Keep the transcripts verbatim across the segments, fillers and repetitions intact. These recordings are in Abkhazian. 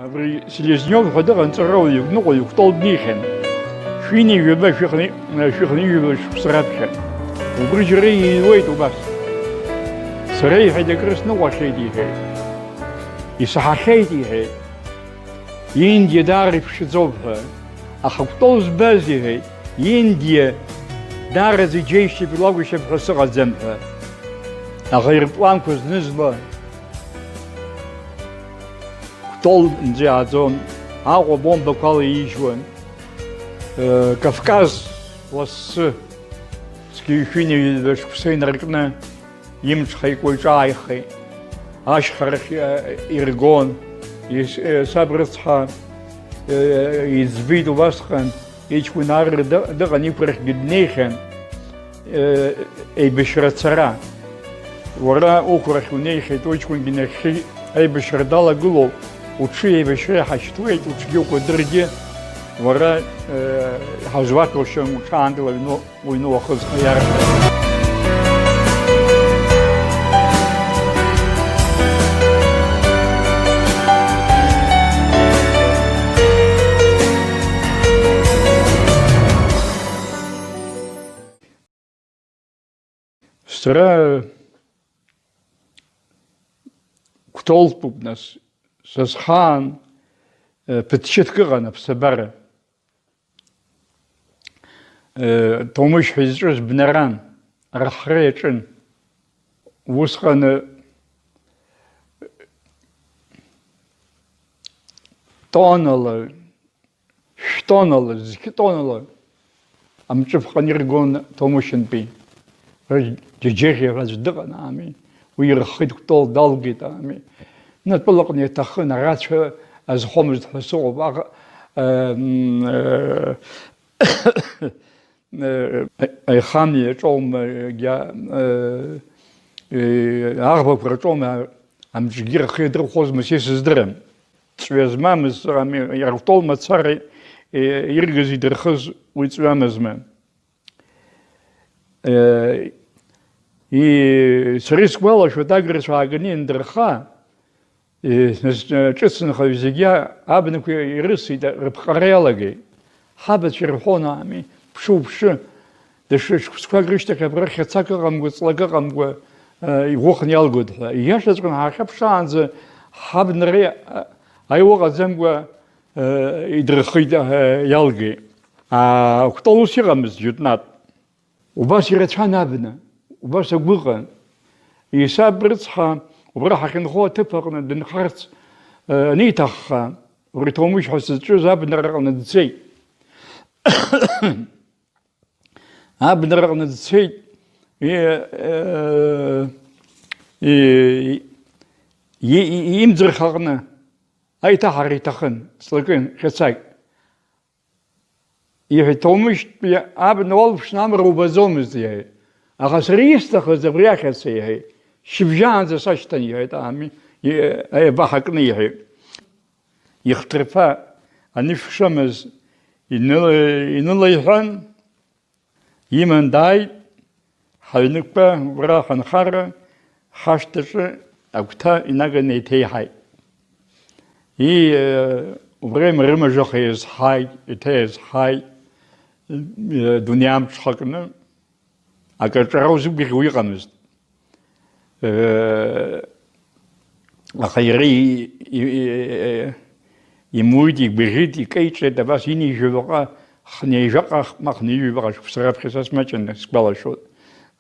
Абри Селезнев ҳәа дыҟан, ҵарауаҩык, ныҟәаҩык, Кәтол днихьан. Шәини жәаба, шәыхни, шәыхни жәаба шықәса раԥхьа. Убри џьара иҩуеит убас. Сара, иҳәеит, акры сныҟәахьеит, иҳәеит. Исаҳахьеит, иҳәеит. Индиа даара иԥшӡоуп ҳәа. Аха Кәтол збаз, иҳәеит, Индиа даараӡа иџьеишьатәи лакәушьап ҳәа сыҟаӡам ҳәа. Аха ирпланқәа зны-зынла Кәтол нӡы иааӡон, Аҟәа бомбақәала иижьуан. Э, Кавказ лассы, зқьи шәини ҩба шықәса инаркны, имҽхакуа иҿааихеит. Ашьхарахь, э, иргон. Ис-, э, саб рыцҳа, э, иӡбеит убасҟан, иҷкәын ар ды-, дыҟан, иқәрахьгьы днеихьан, э, еибашьра цара. Уара уқәрахь унеихьеит, уҷкәынгьы нахьхьи аибашьра далагылоуп, уҽы еибашьра иҳашьҭуеит, уҽгьы укәадыргьы, уара, э, ҳазуаҭәоушьан, уҽаанкыла аҩны. Уҩны уахызхи арԥыс. Сара Кәтолтәуп, нас, са схаан, э, ԥыҭчыҭк ыҟан аԥсабара. Э, Ҭоумышь ҳәа изҿыз бнаран, архра иаҿын. Усҟан, э, тоннала, шә-тоннала, зқьы тоннала амҿыԥҟаны иргон Ҭоумышьынтәи. Џьаџьеӷьа ҳәа аӡә дыҟан, ами, уи ирххеит, Кәтол далгеит, ами. Натәылаҟны иаҭахын, арацәа азхомызт ҳәа сыҟоуп. Аҟ-, э, м, э, э, аихамҩа иаҿоума, егьа, э, э, аӷбақәа рҿоума, амҿгьы рхы иадырхәозма, са исыздырам. Ҵҩа змамыз, ами, иара Кәтол мацара, э, иргыз идырхыз уи ҵҩамызма. Э, и-, сара исгәалашәоит, агырцәа ааганы иандырха, э, нас, э, ҿыцынхаҩ зегьы абнақәа ирысит, рыԥҟара иалагеит. Ҳабацәа ирҳәон, ами, ԥшы-уԥшы, даҽа шықәсқәак рышьҭахь абра хьацак ыҟамкәа, ҵлак ыҟамкәа, э, иӷәыхны иалгоит ҳәа. Ииашаҵәҟьаны ҳахьаԥшаанӡа ҳабнара, э, аиуа ҟаӡамкәа, э, идырххеит, э, иалгеит. Аа, Кәтол ус иҟамызт, џьутәнатә. Убас ирацәан абна, убас агәы ыҟан. Исаб рыцҳа, убра ҳахьынхо аҭыԥ аҟны дынхарц, э, аниҭахха, убри Ҭоумышь ҳәа сызҿыз абнараҟны дцеит. Абнараҟны дцеит, и-, э, и-, и-, и-, имӡырха аҟны аиҭаҳара иҭахын, ҵлакын, хьацак. Иҳәеит, Ҭоумышьтәи абна уалԥшны амра убаӡомызт, иҳәеит. Аха сара исҭахыз абри ахьаца, иҳәеит. Шьыбжьаанӡа сашьҭан, иҳәеит, ами, и-, аиабаҳа кны, иҳәеит. Ихҭырԥа анышә шамаз иныл-, инылаиҳәан, иман дааит, ҳаҩнықәтәа убра ҳанхара, ҳашҭаҿы агәҭа инаганы еиҭеиҳаит. Ии, убра имарымажаха иазҳаит, еиҭа иазҳаит, дунеи амҽхакны, акы аҿара узықәгәыӷьуа иҟамызт. Э, аха иара и-, и-, и-, имуит, игәаӷьит, икеиҿеит, абас инеижәабаҟа, хнеижәаҟа, ма хнеижәабаҟа шықәса раԥхьа са смаҷын, сгәалашәоит.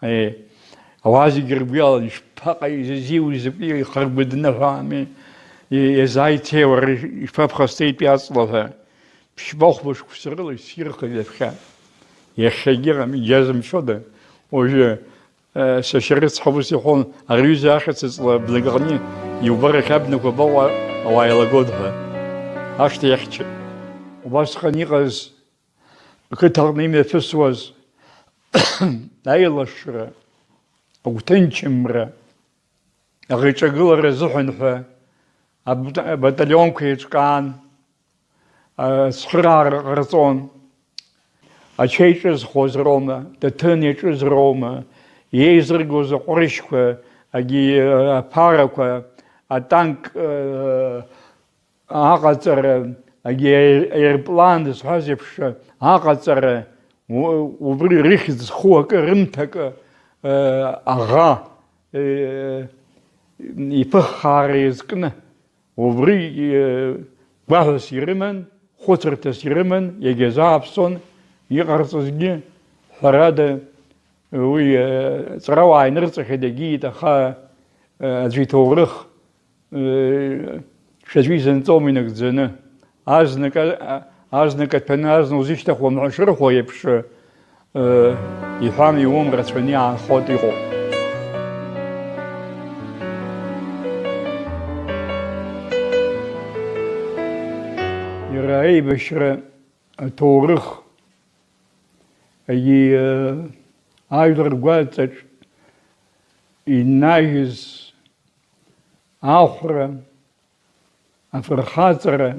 Э, ауаа зегьы ргәы иалан, ишԥаҟаи, изазиуи, закәи ихаргәыдны ҳәа ами, и-, иазааицеи уара, ишԥаԥхасҵеитәи аҵла ҳәа. Ԥшьба-хәба шықәса рыла иссирхеит ҩаԥхьа. Иахьагьы ыҟами, џьазымшьода. Уажәы, э, сашьа рыцҳа ус иҳәон, ари аҩыза ахьаца ҵла бнагаханы иубар, иахьа абнақәа абаҟоу ауаа еилагоит ҳәа. Ашҭа иахьчеит. Убасҟан иҟаз, ақыҭаҟны имҩаԥысуаз аилашра, агәҭынчымра, аӷеиҿагылара азыҳәан ҳәа аб-, абаталионқәа еиҿкаан, ацхыраара ҟарҵон. Ача иҿызхуаз роума, даҭын иаҿыз роума, иеизыргоз аҟәрышьқәа, агьи аԥарақәа, атанк, э, аҟаҵара, аги-, аерплан зҳәаз еиԥш, аҟаҵара, у-, убри рыхьӡ зху акы, рымҭакы, э, аӷа, э, иԥыххаара иазкны, убри, э, гәаҳәас ирыман, хәыцырҭас ирыман, иагьазааԥсон, иҟарҵозгьы, ҳәарада, уи, э, ҵарауаа инырҵахьеит, егьиит, аха, э, аӡәы иҭоурых, Шәаӡәы изынҵоума инагӡаны? Азнык, а-, азнык аҭәаны азна узышьҭыхуам ҳәа шырҳәо еиԥш, э, иҳәам-иуам рацәаны иаанхоит иҟоуп. Иара аибашьра аҭоурых, егьи, э, ажәлар ргәаҵаҿ инажьыз ахәра, афырхаҵара,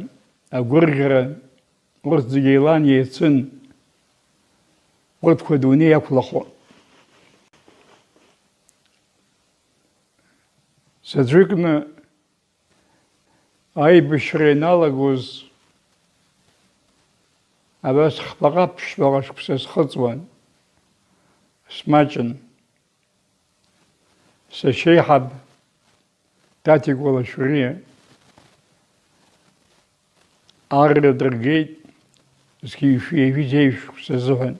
агәырӷьара, урҭ зегьы еилан еицын, урҭқәа адунеи иақәлахо. Саӡәыкны аибашьра ианалагоз, абас хԥаҟа ԥшьбаҟа шықәса схыҵуан, смаҷын. Сашьеиҳаб Таҭикәа Лашәриа арра дыргеит, зқьи жәшәи ҩажәи зеижә шықәса азыҳәан.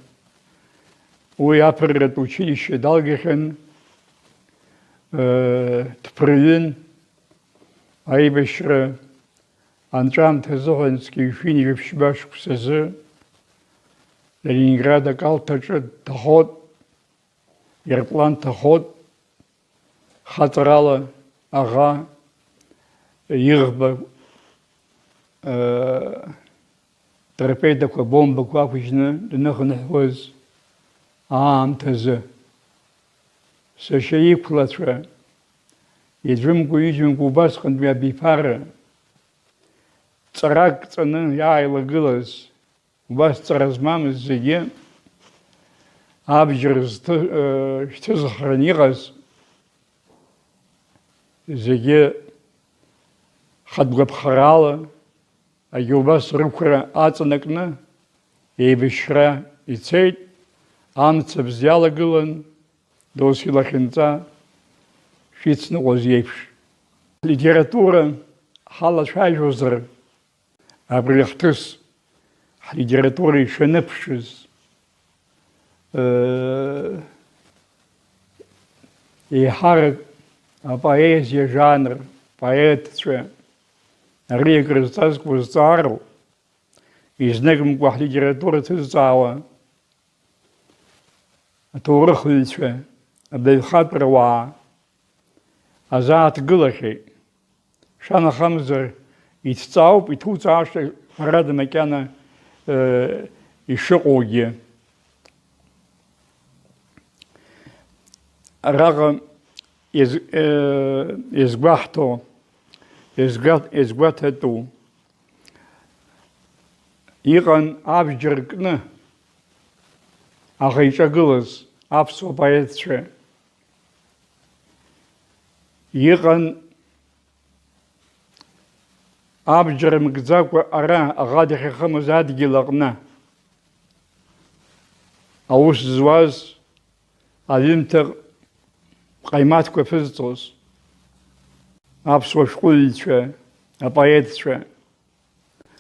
Уи аԥырратә училишьче далгахьан, э, дԥырҩын, аибашьра анҵәамҭа азыҳәан зқьи жәшәи ҩажәи ԥшьба шықәса азы Ленинград акалҭ аҿы дҭахот. Иарплан ҭахот, хаҵарала аӷа иӷба, э, торпедақәа, бомбақәа ақәыжьны даныхынҳәуаз аамҭазы. Сашьа иқәлацәа, иӡәымкәа-ҩыџьамкәа убасҟантәи абиԥара, ҵарак ҵаны иааилагылаз, убас ҵара змамыз зегьы абџьар зҭы-, э, шьҭызхран иҟаз зегьы хатәгәаԥхарала, агьи убас рықәра аҵанакны, еибашьра ицеит, амцабз иалагылан, досу илахьынҵа шәицныҟәоз иеиԥш. Литература ҳалацәажәозар, абри ахҭыс ҳлитература ишаныԥшыз, э, еиҳарак апоезиа жанр, поетцәа, ари акрызҵазкуа зҵаароуп, изныкымкәа ҳлитература ҭызҵаауа аҭоурыхҩҩцәа, абаҩхатәра уаа азааҭгылахьеит. Шәанахамзар, иҭҵаауп, иҭуҵаашьа, ҳәарада, макьана, э, ишыҟоугьы. Араҟа иаз-, э, иазгәаҳҭо, иазгәа-, иазгәаҭатәу, иҟан абџьар кны аӷа иҿагылаз аԥсуа поетцәа. Иҟан абџьар мгӡакәа ара аӷа дахьахымыз адгьыл аҟны аус зуаз, аҩымҭа ҟаимаҭқәа ԥызҵоз аԥсуа шәҟәыҩҩцәа, апоетцәа.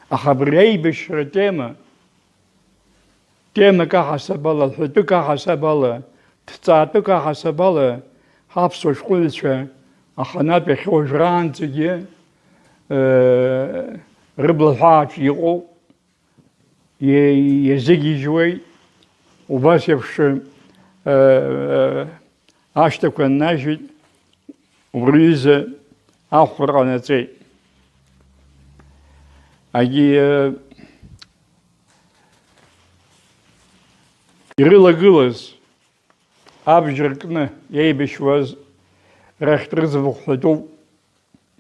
Аха абри аибашьра атема, темак аҳасабала, ҳәатәык аҳасабала, ҭҵаатәык аҳасабала, ҳаԥсуа шәҟәыҩҩцәа аханатә иахьа уажәраанӡагьы, э, рыбла ҳәааҿ иҟоуп, иа-, иазыгьежьуеит, убас еиԥш, э, э, ашҭақәа ннажьит, убри аҩыза ахәра ҟанаҵеит. Агьи, э, ирылагылаз абџьар кны иеибашьуаз рахьтә рыӡбахә ҳәатәуп,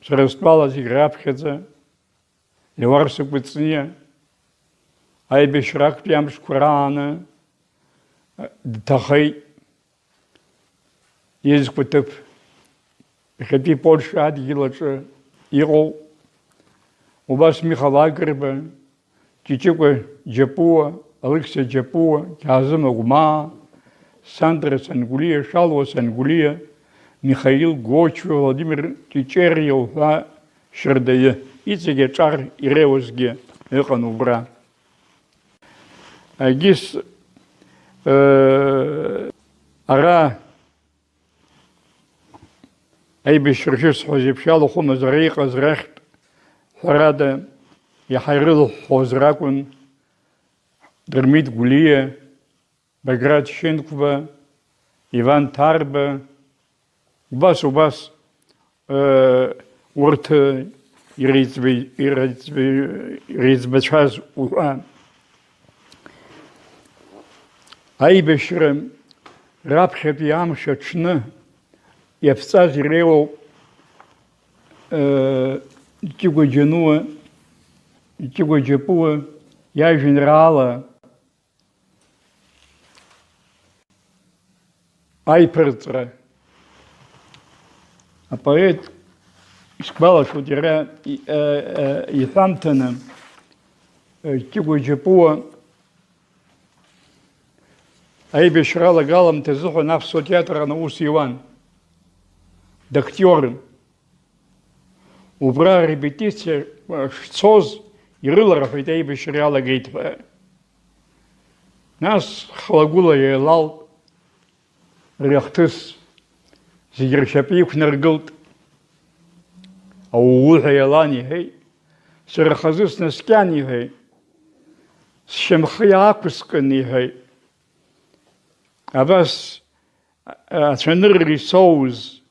сара стәала зегь раԥхьаӡа. Леуарса Кәыҵниа аибашьра актәи амшқәа рааны дҭахеит. Изқәа ҭыԥ иахьатәи Польша адгьыл аҿы иҟоуп. Убас Миха Лакрба, Ҷыҷыкәа Џьапуа, Алықьса Џьапуа, Қьаазым Агәмаа, Сандра Сангәлиа, Шалуа Сангәлиа, Михаил Гочуа, Владимир Ҷиҷериа уҳәа Шьардаиы, иҵегь аҿар иреиуазгьы ыҟан убра. Егьыс, э, ара аибашьра шысҳәоз еиԥш иалахәымыз ара иҟаз рахьтә, ҳәарада, иаҳа ирылыҳәҳәоз ракәын Дырмит Гәлиа, Баграт Шьынқәба, Иван Ҭарба, убас, убас, э, урҭ, э, иреиҵбеи-, иреиҵбеи-, иреиҵбацәаз уҳәа. Аибашьра раԥхьатәи амш аҽны иаԥҵаз иреиуоуп, э, Ҷыгәа Џьануа, Ҷыгәа Џьапуа иажәеинраала Аиԥырҵра. Апоет, исгәалашәоит, иара и-, э, э, иҳәамҭаны, э, Ҷыгәа Џьапуа аибашьра алагаламҭа азыҳәан аԥсуа театр аҟны аус иуан. Дактиорын. Убра арепетициа шцоз ирыларҳәеит аибашьра иалагеит ҳәа. Нас хлагәыла еилалт ари ахҭыс, зегьы ршьапы иқәнаргылт. Аууҳәа иалан иҳәеит, сара хазы снаскьан иҳәеит, сшьамхы иаақәыскын иҳәеит. Абас ацәанырра исоуз,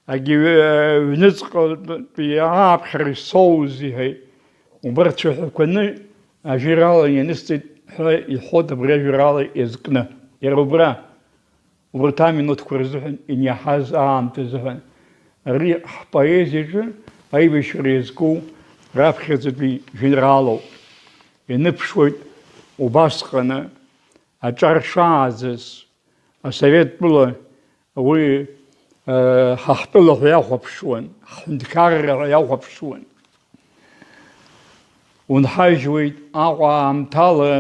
агьи, аҩныҵҟатәи ааԥхьара исоуз, иҳәеит. Убарҭ цәаҳәақәаны ажәеинраала ианысҵеит ҳәа иҳәоит абри ажәеинраала иазкны. Иара убра, убарҭ аминуҭқәа рзыҳәан, иниаҳаз аамҭа азыҳәан. Ари ҳпоезиаҿы аибашьра иазку раԥхьаӡатәи жәеинраалоуп. Ианыԥшуеит убасҟаны аҿар шааӡаз, асовет тәыла уи, э, ҳа ҳтәыла ҳәа иахәаԥшуан, ҳҳәынҭқарра ҳәа иахәаԥшуан. Унҳажьуеит Аҟәа аамҭала,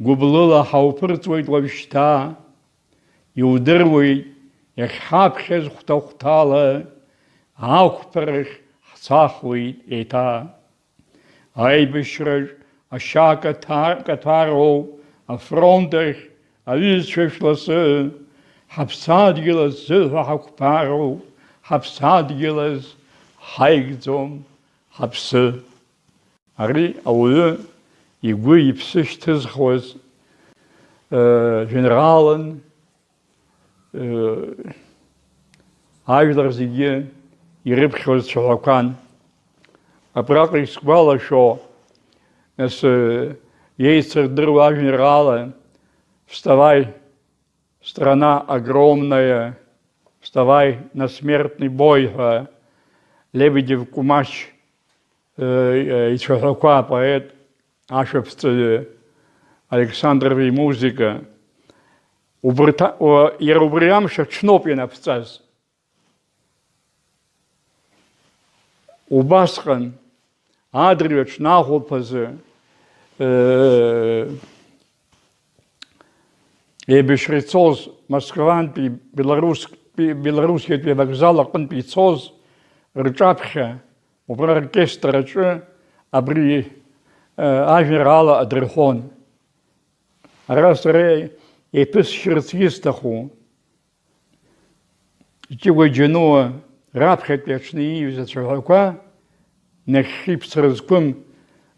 гәыблыла ҳауԥырҵуеит уажәшьҭа. Иудыруеит, иахьҳаԥхьаз хәҭа-хәҭала, ақәԥарахь ҳцахуеит еиҭа. Аибашьраҿ ашьа каҭа-, каҭәароуп, афронт ахь аҩызцәа шәласы, ҳаԥсадгьыл азыҳәа ҳақәԥароуп, ҳаԥсадгьыл азы ҳаигӡом ҳаԥсы. Ари ауаҩы игәы-иԥсы шьҭызхуаз, э, жәеинраалан, ажәлар зегьы ирыԥхьоз цәаҳәақәан. Абраҟа исгәалашәо, нас, еицырдыруа ажәеинраала «Вставай, страна огромная, вставай на смертный бой» ҳәа Лебедев Кәмач, э, ицәаҳәақәа апоет ашәаԥҵаҩы Александрови имузыка, убырҭ, о, иара убри амш аҽноуп ианаԥҵаз. Убасҟан, адырҩаҽны ахәылԥазы, э, еибашьра ицоз, Москвантәи Белорус-, Белоруссиатәи авокзал аҟынтәи ицоз рҿаԥхьа, убра аоркестр аҿы абри, э, ажәеинраала адырҳәон. Ара сара еиԥысшьырц исҭаху, Ҷыгәа Џьануа раԥхьатәи аҽны ииҩыз ацәаҳәақәа, нахьхьи ԥсра зқәым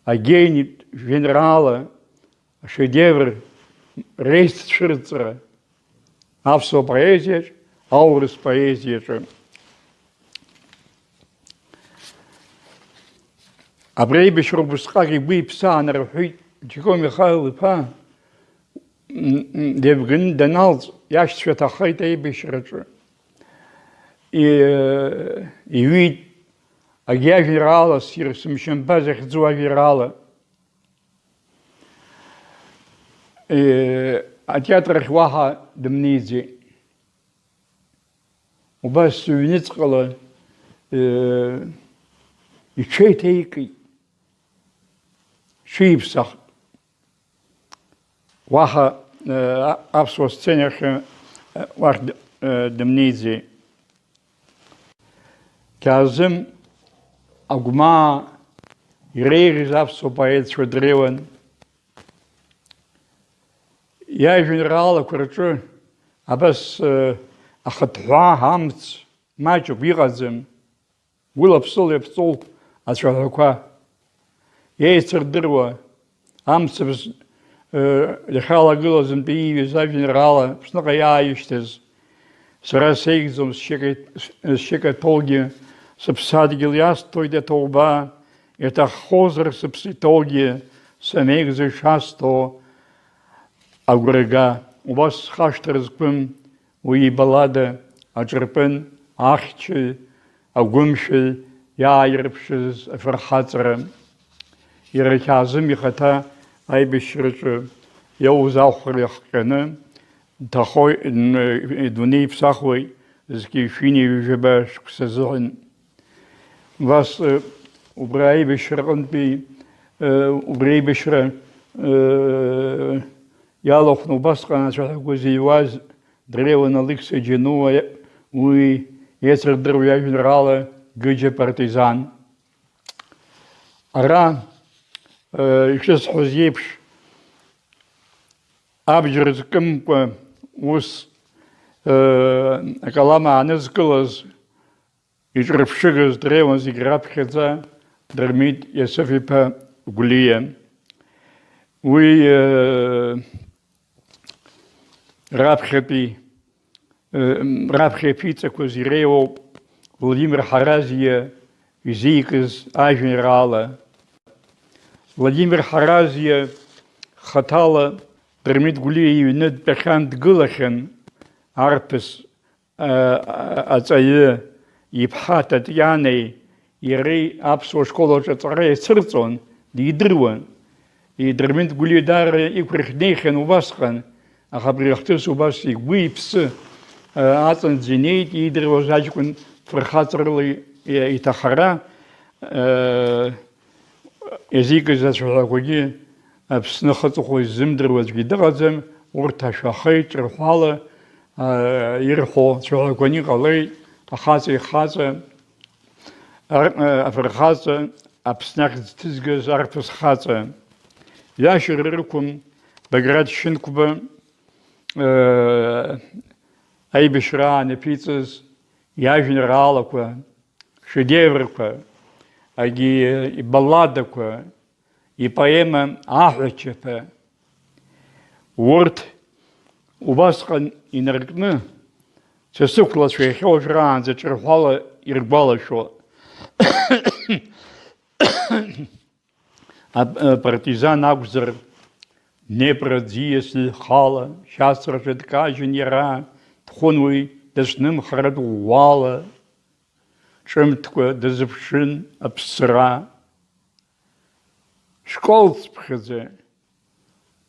агениетә жәеинраала, ашедевр реиццәырҵра аԥсуа поезиаҿ, аурыс поезиаҿы. Абри аибашьра убысҟак игәы иԥсы аанарҳәит Џьико Михаил-иԥа, м, м, Девганы даналҵ, иашьцәа ҭахеит аибашьраҿы. И-, иҩит, агьи ажәеинраала «Ссир сымшьамба» захьӡу ажәеинраала. Е, атеатр ахь уаҳа дымнеиӡеит. Убас ҩныҵҟала, е, иҽеиҭеикит. шәиԥсахт. Уаҳа, э, аԥсуа сценахьы, э, уахь д-, э, дымнеиӡеит. Кьаазым Агәмаа иреиӷьыз аԥсуа поетцәа дреиуан. Иажәеинраалақәа рҿы абас, э, ахыҭҳәаа амц маҷуп, иҟаӡам. Гәыла-ԥсыла иаԥҵоу ацәаҳәақәа еицырдыруа, амцабз, э, иахьалагылазынтәи ииҩыз ажәеинраала Аԥсныҟа иааишьҭыз, сара сеигӡом, сшьыкаҭ-, сшьыкаҭоугьы, сыԥсадгьыл иасҭоит аҭоуба, иҭаххозар сыԥсы иҭоугьы, самеигӡо ишасҭо агәра га. Убас схашҭра зқәым уи ибаллада аҿырпын ахьчаҩ, агәымшәаҩ иааирԥшыз афырхаҵара. Иара Кьаазым ихаҭа аибашьраҿы иоуз ахәра иахҟьаны дҭахоит, н-, идунеи иԥсахуеит зқьи жәшәи ҩажәаба шықәса азыҳәан. Убас, э, убра аибашьраҟынтәи, э, убри аибашьра, э, иалахәны убасҟан ацәаҳәақәа зыҩуаз дреиуан Алықьса Џьануа уи иеицырдыруа иажәеинраала Гыџьа партизан. Ара, э, ишысҳәоз еиԥш, абџьар зкымкәа ус, э, акалам аанызкылаз иҿырԥшыгаз дреиуан зегь раԥхьаӡа Дырмит Иасыф-иԥа Гәлиа. Уи, э, раԥхьатәи, э, раԥхьа иаԥиҵақәаз иреиуоуп Владимир Ҳаразиа изикыз ажәеинраала. Владимир Ҳаразиа хаҭала Дырмит Гәлиа иҩны дтәахьан, дгылахьан арԥыс а-, а-, аҵаҩы иԥҳа Татианеи иареи аԥсуа школ аҿы аҵара иацырҵон, дидыруан. И-, Дырмит Гәлиа даара иқәырхь днеихьан убасҟан, аха абри ахҭыс убас игәы-иԥсы, а, аҵанӡа инеит, иидыруаз аҷкәын фырхаҵарала и-, иҭахара, а, иазикыз ацәаҳәақәагьы Аԥсны ахыҵыхәа иззымдыруа аӡәгьы дыҟаӡам, урҭ ашәахеит, ҿырҳәала, аа, ирҳәо цәаҳәақәаны иҟалеит, ахаҵа ихаҵа, ар-, афырхаҵа, Аԥсны ахьӡ ҭызгаз арԥыс хаҵа. Ҩашьара рықәым Баграт Шьынқәба, аа, аибашьра аан иаԥиҵаз иажәеинраалақәа, шедеврқәа, агьи ибалладақәа, ипоема Аҳәачаԥа, урҭ убасҟан инаркны, са сықәлацәа иахьа уажәраанӡа ҿырҳәала иргәалашәо. Ап-, апартизан акәзар, Днепр аӡиас ихала, шьацраҿы дкажьын иара, дхәын уи дацәнымхаратә ӷәӷәала, ҿымҭкәа дазыԥшын аԥсра. Школцыԥхьаӡа,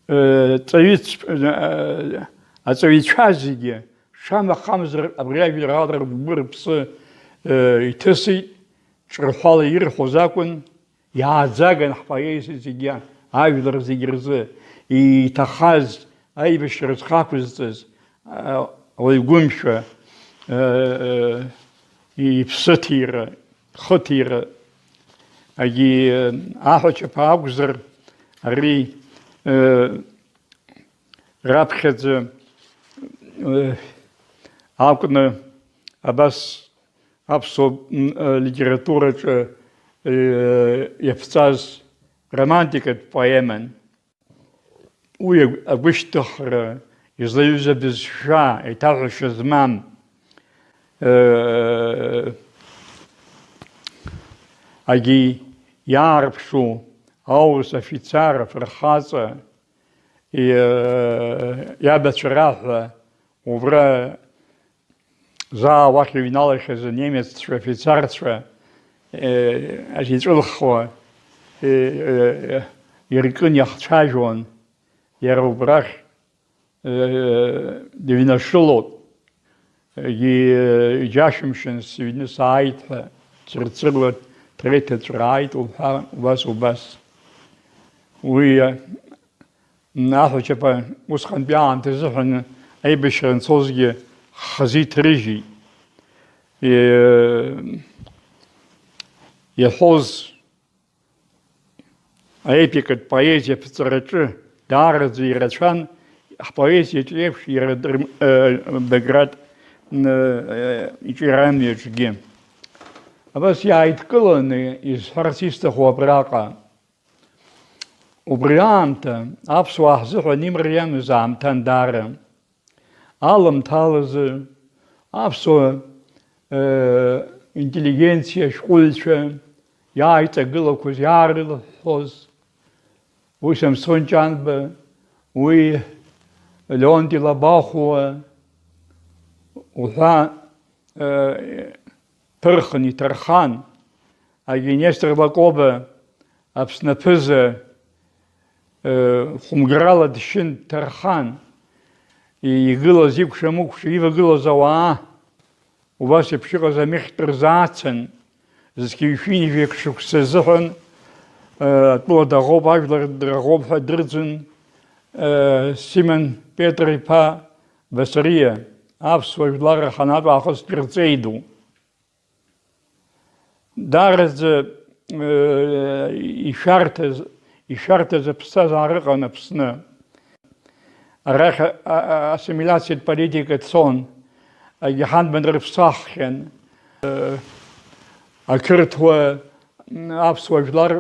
э, ҵаҩыцԥ-, э, аҵаҩцәа зегьы, шамахамзар, абри ажәеинраала ргәы рыԥсы, э, иҭысит, ҿырҳәала ирҳәоз акәын, иааӡаган ҳпоезиа зегьы, ажәлар зегьы рзы иҭахаз, аибашьра зхы ақәызҵаз, э, уаҩ гәымшәа, э, э, иԥсыҭира, хыҭира, агьи, э, аҳәачаԥа акәзар, ари, э, раԥхьаӡа, э, акәны абас аԥсуа, м, э, литератураҿы, э, иаԥҵаз романтикатә поеман. Уи агә-, агәышьҭыхра, излаҩыз абызшәа, еиҭаҳәашьа змам, э, агьи иаарԥшу аурыс афицар, афырхаҵа, и-, иабацәа раҳәа, убра заа уахь иҩналахьаз анемеццәа, афицарцәа, э, ахьиҵәылхуа, э, э, иркын иахцәажәон, иара убрахь, э, дыҩнашылон, егьи, э, иџьашәымшьан сыҩны сааит ҳәа, цырцыруа ҭреҭаҵәра ааит уҳәа, убас, убас. Уи аҳәачаԥа усҟантәи аамҭа азыҳәан аибашьра анцозгьы хазы иҭрыжьит. Е-, иаҳәоз аепикатә поезиа аԥҵараҿы даараӡа ирацәан, ҳпоезиаҿ еиԥш иара дыр-, э, Баграт, м, э, иҿиара амҩаҿгьы. Абас иааидкыланы изҳәарц исҭаху абраҟа. Убри аамҭа аԥсуаа ҳзыҳәан имариамыз аамҭан даара. Аламҭалазы аԥсуа, э, интеллигенциа ашәҟәыҩҩцәа иааиҵагылақәаз, иаарылыҳәҳәоз, уи Самсон Ҷанба, уи Леонти Лабахәуа уҳәа, э, ҭырхын, иҭырхан, агьи Нестор Лакоба, Аԥсны аԥыза, э, хәымгарала дшьын, дҭархан, и-, игылаз икәша-мыкәша ивагылаз ауаа, убас еиԥш иҟаз амехтә рзаацын, зқьи жәшәи ҩажәи акы шықәса азыҳәан, э, атәыла даӷоуп, ажәлар драӷоуп ҳәа дырӡын, э, Симон Петр-иԥа Басариа, аԥсуа жәлар раханатә аахыс дырҵеи ду. Даараӡа, э, ишәарҭаз, ишәарҭаз аԥсҭазаара ыҟан Аԥсны. Арахь а-, а-, ассимилиациатә политика цон, агьаҳанба рыԥсаххьан. Э, ақырҭуа, аԥсуа жәлар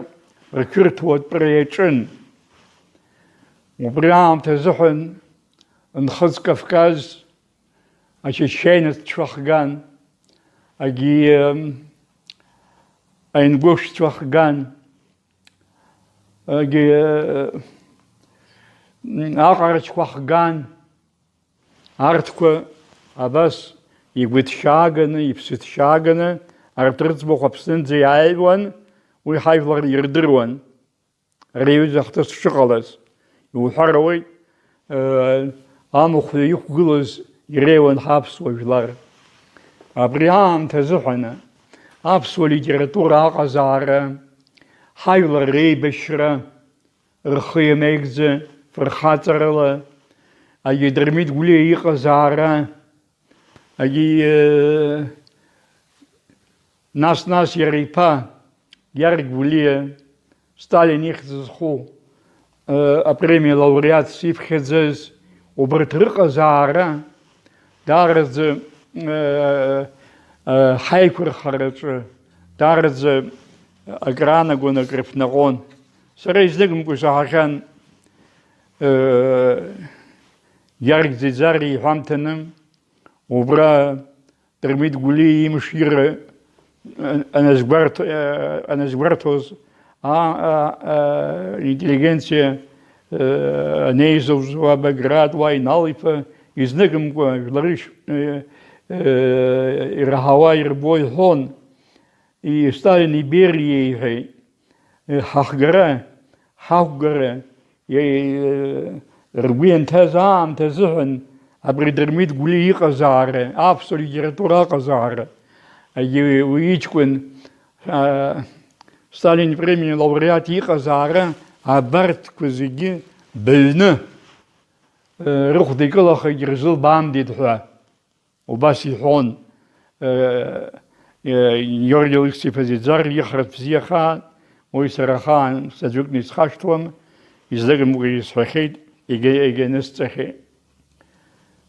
рқырҭуа тәра иаҿын. Убри аамҭа азыҳәан Нхыҵ Кавказ, ачеченеццәа хган, агьи, м, аингушцәа хган, агьи, э, м, аҟарачқәа хган, арҭқәа абас игәыҭшьааганы, иԥсыҭшьааганы, арҭ рыӡбахә Аԥснынӡа иааҩуан, уи ҳажәлар ирдыруан. Ари аҩыза ахҭыс шыҟалаз, иуҳәар ауеит, э, амахә иқәгылаз иреиуан ҳаԥсуа жәлар. Абри аамҭа азыҳәаны аԥсуа литература аҟазаара, ҳажәлар реибашьра, рхы иамеигӡа фырхаҵарала, агьи Дырмит Гәлиа иҟазаара, агьи, э, нас-нас иара иԥа Георги Гәлиа, Сталин ихьӡ зху, э, апремиа лауреатс иԥхьаӡаз, убарҭ рыҟазаара даараӡа, э, э, ҳаиқәырхараҿы даараӡа акраанагон, акрыԥнаҟон. Сара изныкымкәа исаҳахьан, э, Георги Ӡиӡариа иҳәамҭаны, убра Дырмит Гәлиа имшира аназгәарҭ-, аназгәарҭоз, а, а, а, интеллигенциа, э, анеизылҵуа Баграт уа Инал-иԥа, изныкымкәа жәларышь, э, э, ираҳауа ирбо иҳәон. И-, Сталини Бериа иҳәеит, ҳахгара, ҳақәгара, е-, ргәы ианҭаз аамҭа азыҳәан абри Дырмит Гәлиа иҟазаара, аԥсуа литература аҟазаара, егьи уи иҷкәын, а, Сталин ипремиа лауреат иҟазаара абарҭқәа зегьы баҩны, э, рыхәда икылахеит, ирзылбаамдеит ҳәа. Убас иҳәон, э, э, Георги Алықьса-иԥа Ӡиӡар ихратә бзиахаан, уи сара ахаан саӡәыкны исхашҭуам, излыгымкәа исҳәахьеит, егьа, егьа нысҵахьеит.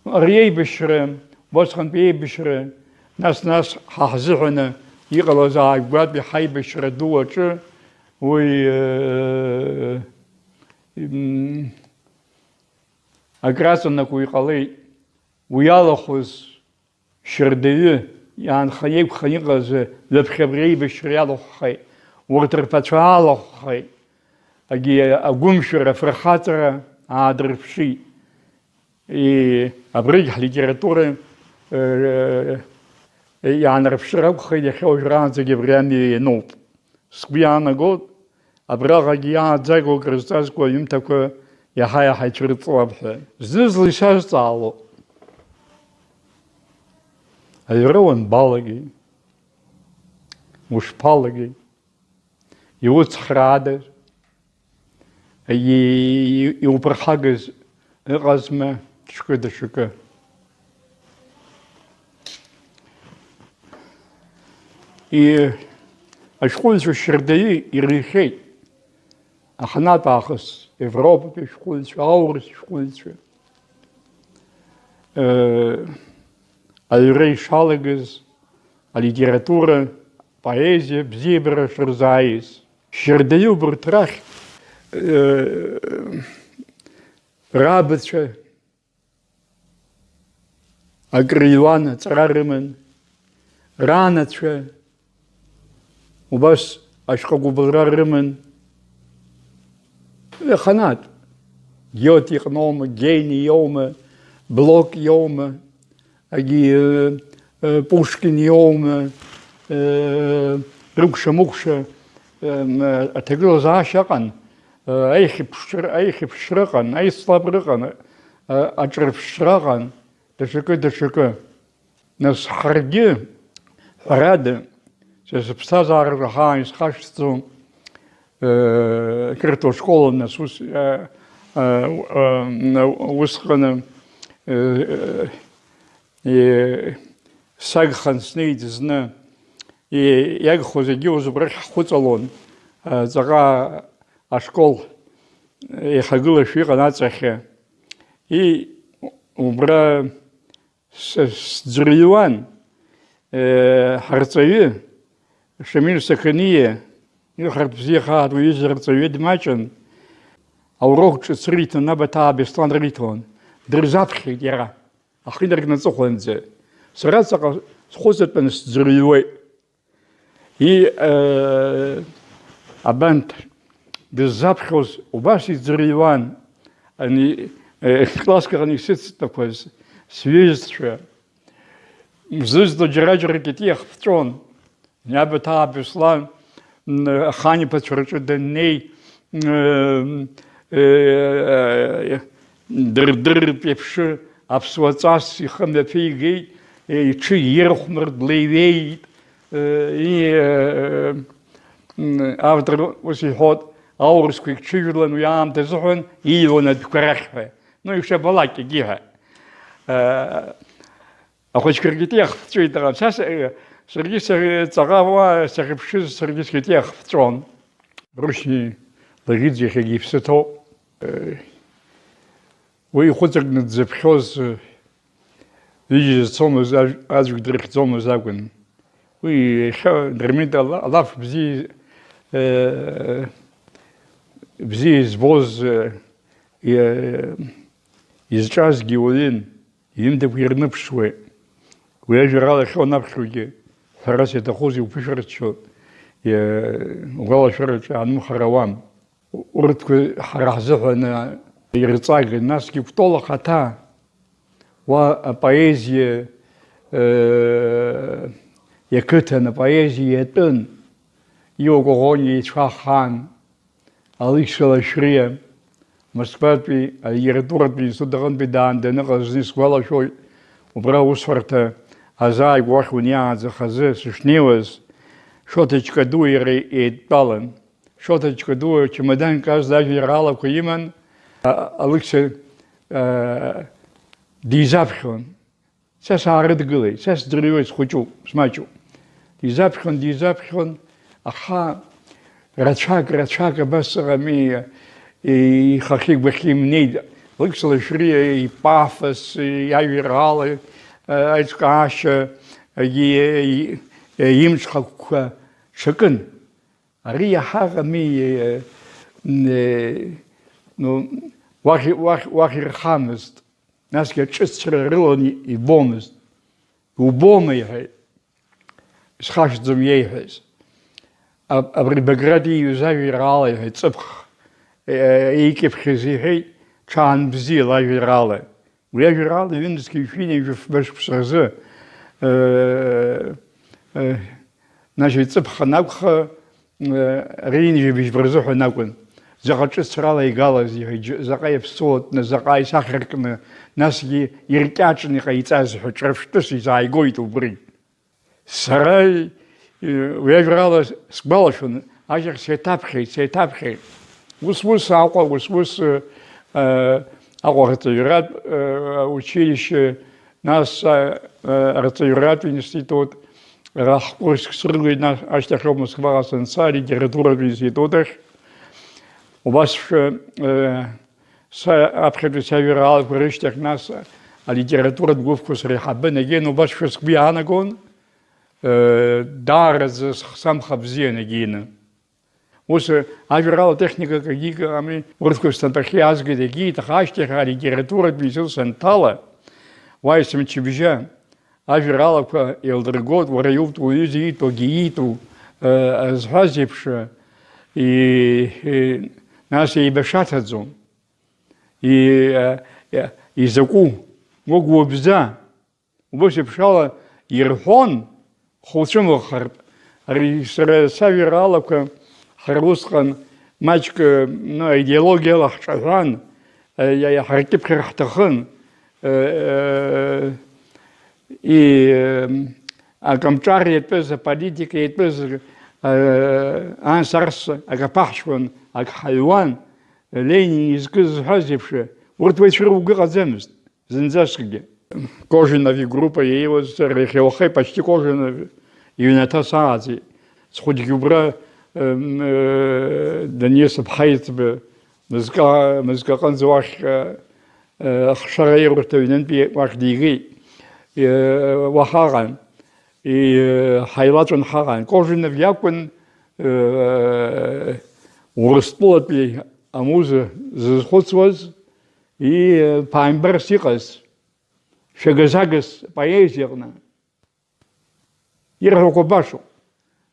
Ари еибашьра, убасҟантәи еибашьра, нас-нас ҳа ҳзыҳәаны иҟалаз ааигәатәи ҳаибашьра ду аҿы уи, э, м, акраҵанакуа иҟалеит. Уи иалахәыз шьардаҩы иаанханы иқәханы иҟаз ҩаԥхьа абри аибашьра иалахәхеит, урҭ рԥацәа аалахәхеит, егьи агәымшәара, афырхаҵара аадырԥшит. И-, абригь ҳлитература, э, иаанарԥшыр акәхеит, иахьа уажәраанӡагьы абри амҩа иануп. Сгәы иаанагоит, абраҟагьы иааӡаго акрызҵазкуа аҩымҭақәа иаҳа-иаҳа ицәырҵуап ҳәа. Зны-зынла исазҵаало, аҩра уанбалагеи? Ушԥалагеи? Иуцхраадаз? и-, и-, иуԥырхагаз ыҟазма ҽкы даҽакы? И-, ашәҟәыҩҩцәа шьардаҩы ирыҩхьеит. Аханатә аахыс Европатәи ашәҟәыҩҩцәа, аурыс шәҟәыҩҩцәа, э, аҩра ишалагаз, алитература, апоезиа бзиабара шырзааиз. Шьардаҩы убарҭ рахь, э, рабацәа акрыҩуан, аҵара рыман, ранацәа убас ашәҟәы гәыбылра рыман. Иаханатә, Гиоте иҟноума, Гейне иоума, Блок иоума, агьи, э, э, Пушкин иоума, э, рыкәша-мыкәша, э, м, аҭагылазаашьа ыҟан, э, аихьыԥшра, аихьыԥшра ыҟан, аицлабра ыҟан, э, аҿырԥшра ыҟан, даҽакы, даҽакы. Нас ҳаргьы, ҳәарада, са сыԥсҭазаараҿы ахаан исхашҭӡом, э, ақырҭуа школ, нас ус, э, э, э, усҟаны, э, э, сагхан снеит зны, э, иагхо зегьы ус убрахь ҳхәыҵалон, э, ҵаҟа ашкол еихагылашәа иҟан аҵахьы. И убра С-, сӡырҩуан, э, ҳарҵаҩы, Шамил Сақаниа, ихарҭ бзиахааит, уи изы арҵаҩы дмаҷын, аурок ҿыц риҭон, Абаҭаа Беслан риҭон, дырзаԥхьеит иара, ахы инаркны аҵыхәанӡа. Сара ҵаҟа схәыцыртәаны сӡырҩуеит. И, э, абанҭ, дыззаԥхьоз убас иӡырҩуан, ани, э, класск аҟны исыцҭақәаз сҩызцәа. Мзызҭо џьара-џьара кьатиах ԥҵәон. Абаҭаа Беслан, м, аханиԥацәа рҿы даннеи, м, э, э, дырдыртә еиԥш аԥсуа ҵас ихы мҩаԥигеит, иҽы ирхәмарт, длеиҩеит. Э, и, э, м, автор ус иҳәоит, аурысқәа икҽыжәлан уи аамҭа азыҳәан ииуан адәқәа рахь ҳәа. Ну, ишабалак егьиҳәа. Э, ахәыҷқәа ргьы ҭиах ԥҵәеит, аха са, э, саргьы са-, ҵаҟа уа сахьыԥшыз саргьы сгьы ҭиах ԥҵәон. Рушьни Лагьиӡ иахьагьы иԥсы ҭоуп. Э, уи ихәыҵакны дзыԥхьоз, э, ҩыџьа зцомыз, ажә-, аӡәк дрыхьӡомыз акәын. Уи иахьа Дырмит ала-, алаф бзиа, э, бзиа избоз, э, иа-, изҿазгьы уаҩын, иҩымҭақәа ирныԥшуеит. Уи ажәеинраала иахьа уанаԥхьогьы, ҳәарас иаҭахузеи уԥышәарччо, иа-, угәалашәараҿы аанымхар ауам. Урҭқәа ҳара ҳзыҳәан ирҵаган, насгьы Кәтол ахаҭа, уа апоезиа, э, иақыҭан, апоезиа иатәын, Иуа Коӷониа ицәа хан, Алықьса Лашәриа, Москватәи алитературатә институт аҟынтәи даан даныҟаз зны исгәалашәоит, убра аусҳәарҭа азааигәа уахь униаанӡа хазы сышнеиуаз, Шоҭа Ҷкадуи иареи еидтәалан. Шоҭа Ҷкадуа чамаданк азна ажәеинраалақәа иман, а-, Алықьса, а, дизаԥхьон. Са саарыдгылеит, са сӡырҩуеит, схәыҷуп, смаҷуп. Дизаԥхьон, дизаԥхьон, аха рацәак, рацәак абас ыҟами, ихахьы игәахьы имнеит. Алықьса Лашәриа ипафос, иажәеинраала, а, аиҿкаашьа, и-, и-, имҽхакқәа ҽакын. Ари иаҳа ами, э, э, ну, уахь, уахь, уахь ирхамызт. Насгьы аҿыцра рылан ибомызт. Убома, иҳәеит. Исхашҭӡом иеиҳәаз. Аб-, абри Баграт ииҩыз ажәеинраала, иҳәеит, ҵыԥх, э, еикьыԥхьыз, иҳәеит, ҽаан бзиала ажәеинраала. Уи ажәеинраала ҩынызқьи жәшәи ҩажәи фба шықәса рзы, э, э, нас иҵыԥхан акәха, э, ари ҩынҩажәи быжьба рзыҳәан акәын. Заҟа ҿыцрала игалаз, иҳәа-, џь-, заҟа иаԥсуатәны, заҟа исахьаркны, насгьы иркьаҿны иҟаиҵаз ҳәа ҿырԥштәыс изааигоит убри. Сара, э, уи ажәеинраала сгәалашәон, ашьҭахь сеиҭаԥхьеит, сеиҭаԥхьеит. Ус-ус Аҟәа, ус-ус, э, э, Аҟәа арҵаҩратә, э, училище, нас, э, э, арҵаҩратә институт, ара ҳкурск срылеит, нас ашьҭахь ауп Москваҟа санца, алитературатә институт ахь. Убас шәа, э, са аԥхьатәи сажәеинраалақәа рышьҭахь, нас алитературатә гәыԥқәа среиҳабын, егьин убас шәа сгәы иаанагон, э, даараӡа схы самхабзиан егьины. Ус, ажәеинраала техникак егьи ами, урҭқәа снапахьы иаазгеит, егьиит, аха ашьҭахь алитературатә институт санҭала, уа есымчыбжьа ажәеинраалақәа еилдыргоит, уара иутәу, уҩыза иитәу, акгьы иитәу, э, зҳәаз еиԥш, э, и-, и-, нас еибашьаҭаӡом. И-, э, э, изакәу? Угәыбза! Убас еиԥш ала ирҳәон, хәылцәымӷхартә. Ари сара сажәеинраалақәа ҳара усҟан маҷк, ну, аидеологиала ҳҿаҳәан, э, иа-, иаҳаркьыԥхьыр ҳҭахын. Э, э, и, э, акомҿар иатәыз, аполитика иатәыз, э, анс-арс ак аԥаҳшьуан, ак ҳаҩуан, Ленин изкыз зҳәаз еиԥш, урҭ уаҩ цәырылго ыҟаӡамызт. Зынӡаскгьы. Кожинов игруппа иеиуаз, сара иахьа уахеи почти Кожинов иҩнаҭа сааӡеит. Схәыҷгьы убра, м, э, Даниа сыԥҳа иеиҵбы, мызкы, мызкы аҟынӡа уахь, э, э, ахшара аиурҭа аҩнынтәи уахь дигеит. Э, уа ҳаҟан. И, э, ҳаилаҵәан ҳаҟан. Кожинов иакәын, э, Урыстәылатәи амуза зызхәыцуаз, и, э, ԥааимбарс иҟаз. Шәагазагас поезиаҟны ирҳәақәо башоуп,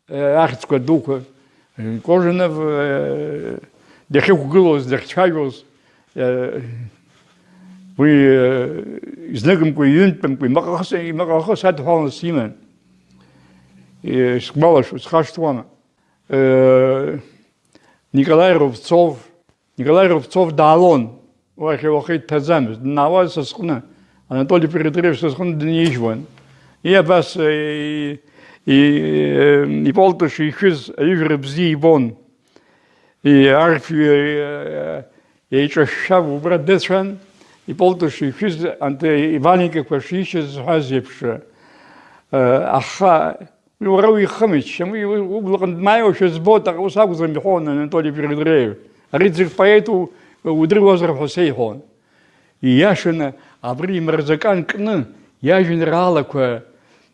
э, ахьӡқәа дуқәа, э, Кожинов, э, дахьықәгылоз, дахьцәажәоз, э, уи, э, зныкымкәа, ҩынтәымкәа, имаҟахыс, имаҟахыс адҳәалан симан. Э, сгәалашәо, схашҭуама. Э, Николаи Рубцов, Николаи Рубцов даалон, уахь уахи дҭаӡамызт, днаауаз са сҟны, Анатоли Передреев са сҟны дынижьуан. И абас, э, и, и, э, иполтыш ишәыз аҩыжәра бзиа ибон. И арф, э, еиҿышәшәа убра дыцәан, иполтыш ишәыз, анҭ-, иваленкақәа шишьыз зҳәаз еиԥш. Э, аха Уи уара уихымыччам, уи, уи, ублаҟны дмааиуашәа збоит, аха ус акәӡам, иҳәон Анатоли Передреев. Ари ӡык поету удыруазар ҳәа сеиҳәон. Ииашаны, абри имырзакан кны, иажәеинраалақәа,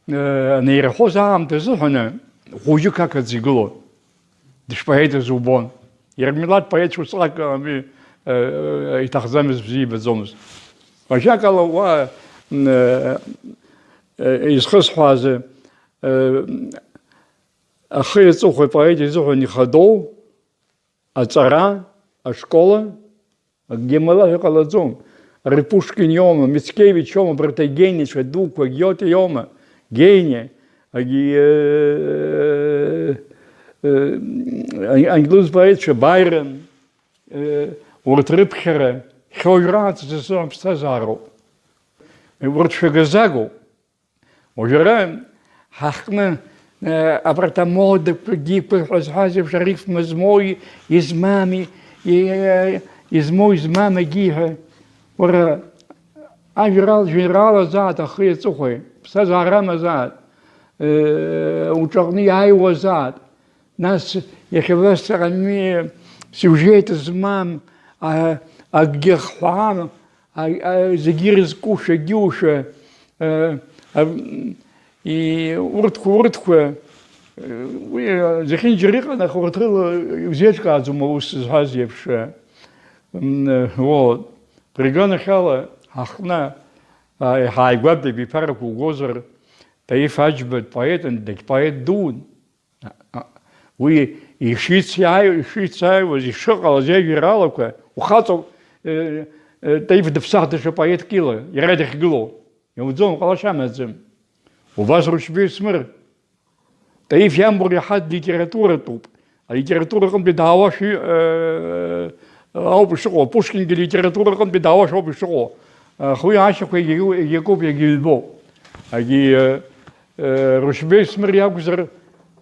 э, анеирҳәоз аамҭазы ҳәаны, хәыҷык ақаӡа игылон. Дышпоетыз убон. Иара милаҭ поетцәа усҟак, э, э, иҭахӡамыз, бзиа ибаӡомызт. Ажәакала, уа, м, э, э, изхысҳәааз, Ахи аҵыхәеи апоет изыҳәан ихадоу аҵара, ашкола, акгьы амала ҳәа иҟалаӡом. Ари Пушкин иоума, Мицкевич иоума, абарҭ агениацәа дуқәа, Гиоте иоума, гениа, агьи, э, э, ан-, англыз поетцәа, Байрон, э, урҭ рыԥхьара хьоуҩраанӡа сызҳәом, ԥсҭазаароуп. Урҭ шәагазагоуп. Уажәы ара ҳахҟны, э, абарҭ амодақәагьы ԥыҳәа зҳәаз еиԥш, арифма змоуи измами, и-, измоу измам агьи ҳәа. Уара, ажәеинраала, жәеинраалазаат ахи аҵыхәеи, ԥсҭазаарамазаат, э, уҿаҟны иааиуазаат. Нас иахьа убас ами сиужет змам, а, акгьы ахҳәаам, а, а, зегьы ирызкушәа, џьушәа, а, а, и, урҭқәа, урҭқәа, э, уи, а, зехьынџьара иҟан, аха урҭ рыла иузеиҿкааӡом аус зҳәаз еиԥш, а, м, э, вот. Рганахьала ҳахҟны, а, ҳааигәатәи абиԥарақәа угозар, Таиф Аџьба дпоетын, дагьпоет дуун. А, а, уи ишицааиуа, ишицааиуаз, ишыҟалаз иажәеинраалақәа, ухаҵоуп, э, э, Таиф дыԥсах даҽа поетк ила, иара дахьгылоу. Иауӡом, ҟалашьа амаӡам. Убас Рушьбеи Смыр. Таиф иамбур иаҳа литературатәуп. Алитература аҟынтәи даауашәа, э, ауп ишыҟоу, Пушкингьы алитература аҟынтәи даауашәа ауп ишыҟоу. Аха уи ашьҭақәа иагьа-, иагьакуп, иагьыҩбоуп. Агьи, э, Э, Рушьбеи Смыр иакәзар,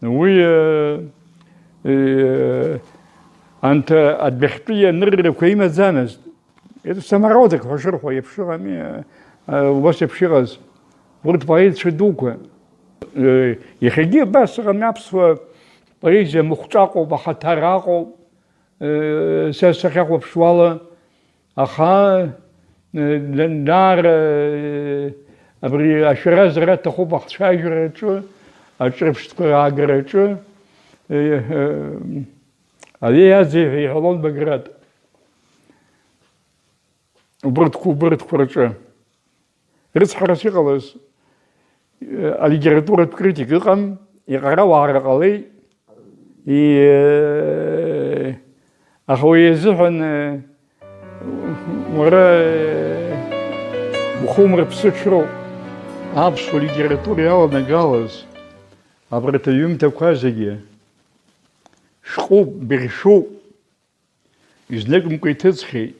уи, э, э, Анҭ адәахьтәи аныррақәа имаӡамызт. Это самородок ҳәа шырҳәо еиԥш ыҟами, а, убас еиԥш иҟаз. Урҭ поетцәа дуқәа. Э, иахьагьы абас ыҟами, аԥсуа поезиа мыхәҿаҟоуп, ахаҭара аҟоуп. Э, са сахьахәаԥшуала, аха, э, даара, э, абри ашәаразара аҭахуп ахцәажәараҿы, аҿырԥштәқәа аагараҿы, э, э, Алиаӡе ҳәа иҳәалон Баграт. Убырҭқәа, убырҭқәа рҿы. Рыцҳарас иҟалаз, э, алитературатә критик ыҟан, иҟарауаара ҟалеит. И, э, аха уи азыҳәан, э, уара, э, ухумырԥсыҽроуп. Аԥсуа литература иаланагалаз абарҭ аҩымҭақәа зегьы шәҟәуп, быршәуп. Изныкымкәа иҭыҵхьеит,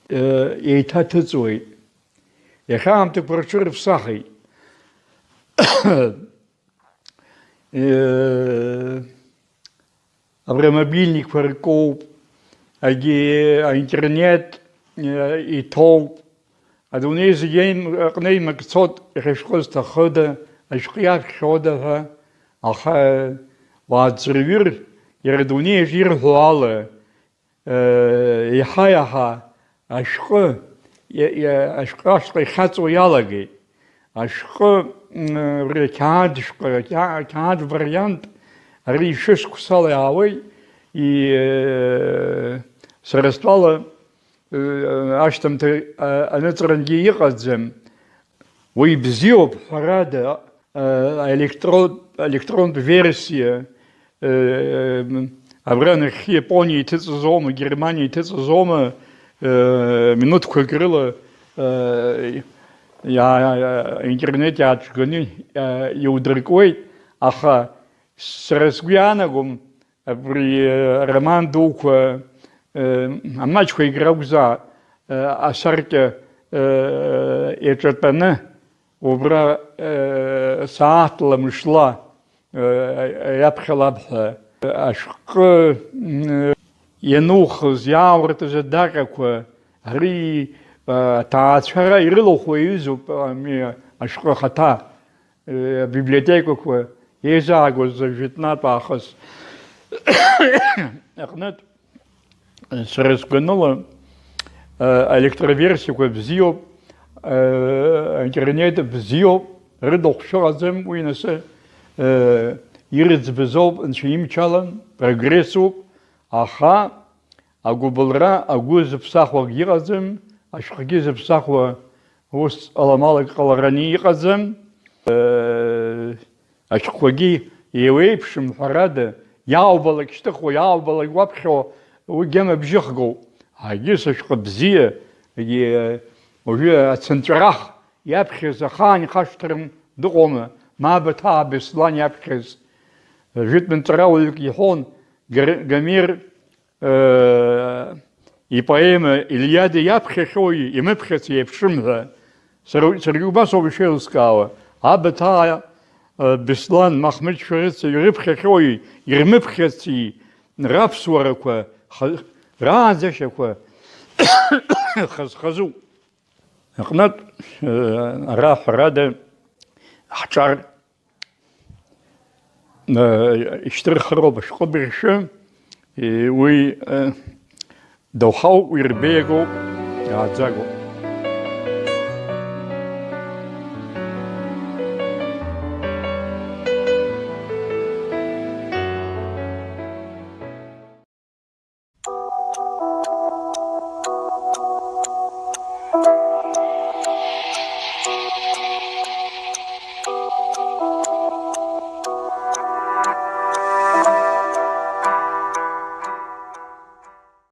э, еиҭаҭыҵуеит. Иахьа аамҭақәа рҽырыԥсахит. Э, абри амобильникқәа ркуп, агьи аинтернет, э, иҭоуп. Адунеи зегьы еим-, аҟны еимак цоит, иахьа ашәҟәы зҭахыда, ашәҟәы иаԥхьода ҳәа, аха уааӡырҩыр, иара адунеи аҿы ирҳәо ала, э, иаҳа-иаҳа ашәҟәы, иа-, иа-, ашәҟәы ашҟа ихьаҵуа иалагеит. Ашәҟәы, м, абри ақьаад шәҟәы, ақьа-, ақьаад вариант, ари ишәышықәсала иаауеит, и-, э, сара стәала, э, ашьҭамҭа, э, аныҵарангьы иҟаӡам. Уи бзиоуп, ҳәарада, э, аелектрон-, аелектронтә версиа, э, абра нахьхьи Иапониа иҭыҵыз аума, Германиа иҭыҵыз аума, э, минуҭқәак рыла, э, иа-, иа-, интернет иааҿганы, э, иудыркуеит, аха сара сгәы иаанагом, абри, э, ароман дуқәа, э, амаҷқәа егьракәзаап, э, асаркьа, э, иаҿатәаны, убра, э, сааҭла, мышла, э, иаԥхьалап ҳәа. Ашәҟәы, м, ианухыз, иауртыз адаҟьақәа, ари, э, аҭаацәара ирылахәу иаҩызоуп, ами, ашәҟәы ахаҭа. Абиблиотекақәа еизаагоз жәытәнатә аахыс аҟнытә, сара сгәаныла, аелектроверсиақәа бзиоуп, аинтернет бзиоуп, рыдахә шыҟаӡам, уи нас ирыӡбазоуп, Анцәа имчала, прогрессуп, аха агәыбылра, агәы зыԥсахуагь ыҟаӡам, ашәҟәгьы зыԥсахуа ус аламалак ҟалараны иҟаӡам. Э, ашәҟәқәагьы еиуеиԥшым, ҳәарада, иаубалак шьҭыхуа, иаубалак уаԥхьо, уигьы амабжьыхгоуп. Егьыс ашәҟәы бзиа, егьи, э, уажәы ацынҵәарах иаԥхьаз ахаан ихашҭрым дыҟоума, Мабаҭаа Беслан иаԥхьаз. Жәытә нҵәарауаҩык иҳәон, Гар-, Гомер э, ипоема Илиада иаԥхьахьоуи имыԥхьаци еиԥшым ҳәа, сара, саргьы убас ауп ишеилыскаауа. Абаҭаа, э, Беслан, Маҳмыҭ Шәарыцаҩ ирыԥхьахьоуи ирмыԥхьаци раԥсуарақәа, ха-, рааӡашьақәа хаз-хазуп. Аҟнытә, э, ара ҳәарада ҳҿар Ишьҭырхроуп ашәҟәы быршәы, уи доуҳауп, уи рбеиагоуп, иааӡагоуп.